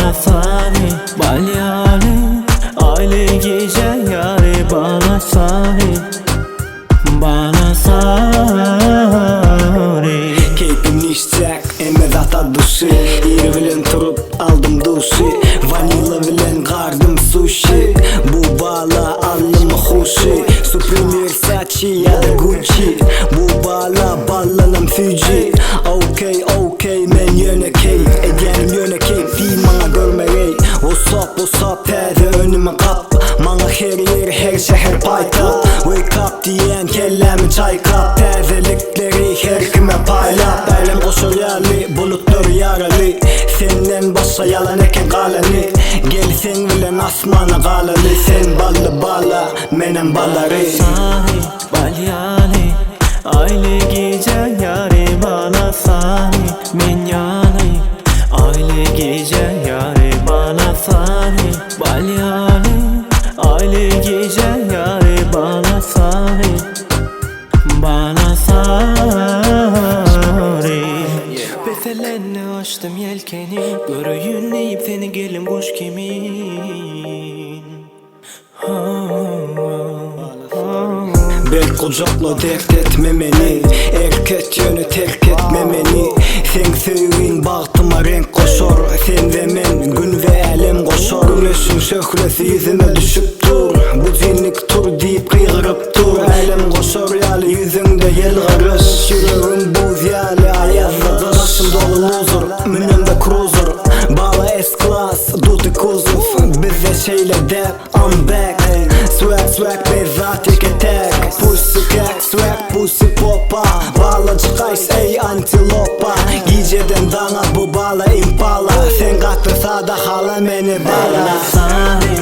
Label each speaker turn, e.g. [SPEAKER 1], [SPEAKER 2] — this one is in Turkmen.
[SPEAKER 1] Balasary Bal ýaly Aýly gije ýaly Balasary Balasary.
[SPEAKER 2] Keýpim nişjek, emme zat at duşy Ir bilen turup aldym duşy Wanila bilen gardym suşi Bu bala aldymy huşy Supreme Versace ýa-da Gucci Bu bala ballanam süýji Ok ok men ýönekeý Edýänim ýönekeý diý maňa görmegeý What's up what's up täze önümi gap Maňa her ýer her şäher paýtagt Wake up diýýän kellämi çaýkap Täzelikleri her kime paýlap Älem goşar ýaly bulutlar ýaraly Senden başga ýalan eken galany Gel seň bilen asmana galaly Sen bally bala menem balary.
[SPEAKER 1] Sary bal ýaly Aýly gije ýary bala sary Men ýaly Aýly gije ýary bala sary Bal ýaly Aýly gije ýary bala sary Bala sary. Peselende açdym ýelkeni Göreýin diýip seni gelin guş kimin.
[SPEAKER 2] Berk gujakla dert etme meni Erk et ýöne terk etme meni Seň söýgiň bagtyma reňk goşar Sen we men gün we älem goşar Güneşiň şöhlesi ýüzüme düşüp dur Budilnik tur diýip gygyryp dur Älem goşar ýaly ýüzüňde ýylgyryş Ýüregim buz ýaly aýazda gyş Başym doly loser münemde cruiser Bala S-klass duty kuzow Bizde şeýle däp I'm back Swag swag bezzat ýeke täk Pussy kek swag pussy popa Balajyk ice ey antilopa Gijeden daňa bu bala impala Sen gaty sada hala meni bala.
[SPEAKER 1] Sary.